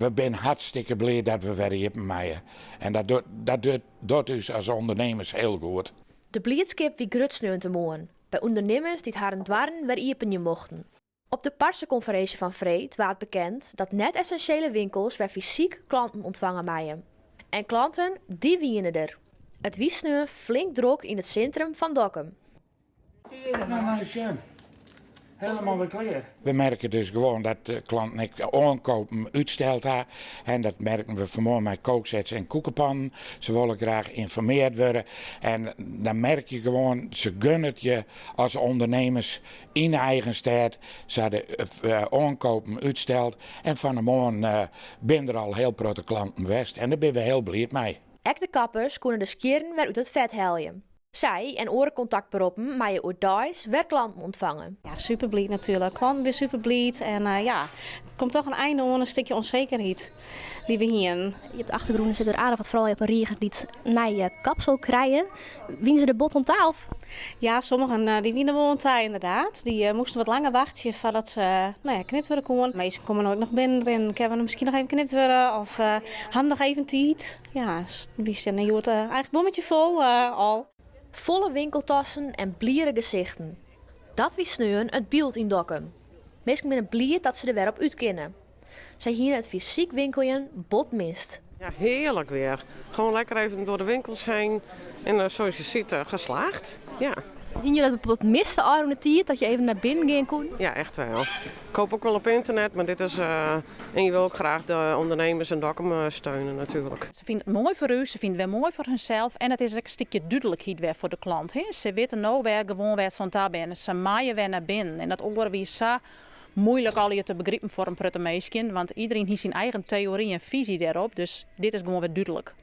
We binne hartstikke bliid dat we wer iepen meie en dat dat docht ús as ûndernimmers hiel goed. De bliidskip wie grut sneontemoarn by ûndernimmers dy't harren doarren wer iepenje mochten. Op de parsekonferinsje fan freed waard bekend dat net-essinsjele winkels wer fysyk klanten ûntfange meie. En klanten, dy wiene der. It wie sneon flink drok yn it sintrum fan Dokkum. We merke dus gewoan dat de klanten ek oankopen útsteld ha. En dat merken we fanmoarn mei kooksets en koekepannen. Se wolle graach ynformeard wurde. En dan merk je gewoan, se gunne it je as ûndernimmers yn de eigen stêd. Se ha de oankopen útsteld en fan 'e moarn binne der al hiel protte klanten west. En dêr binne we hiel bliid mei. Ek de kappers koene de skjirren wer út it fet helje. Sy en oare kontaktberoppen meie oerdeis wer klanten ûntfange. Ja, super bliid natuerlik. Klanten binne super bliid en ja, der komt toch in ein oan in stikje onzekerheid dy't we hienen. Op de achtergrûn sitte der aardich wat froulju op in rige dy't nije kapsel krije. Wiene se der bot oan ta? Of? Ja, sommigen dy wiene der wol oan ta ynderdaad. Dy moasten wat langer wachtsje foardat se no ja, knipt wurde koene. Minsken komme no ek noch binnen rinnen, kinne we miskien noch even knipt wurde of ha noch even tiid. Ja, wy steane hjoed eigentlik bommetje fol al. Folle winkeltassen en bliere gesichten. Dat wie sneon it byld yn Dokkum. Minsken binne bliid dat se der wer op út kinne. Sy hiene it fysyk winkeljen bot mist. Ja, heerlijk weer. Gewoon lekker even door de winkels heen. En eh, zoals je ziet, eh, geslaagd. Ja. Hiene je dat wat mist de ôfrûne tiid, dat je even nei binnen gean koene? Ja, echt wel. Ik koop ook wel op internet, maar dit is. Uh, en je wil ook graag de ondernemers in Dokkum steunen natuurlijk. Se fine it moai foar ús, se fine it wer moai foar harsels en it is ek in stikje dúdlikheid wer foar de klant. Hè. Se witte no wer gewoan wêr't se oan ta binne. Se meie wer nei binnen en dat oare wie sa muoilik allegear te begripen foar in protte minsken, want iderien hie syn eigen teory en fisy dêrop, dus dit is gewoan wer dúdlik.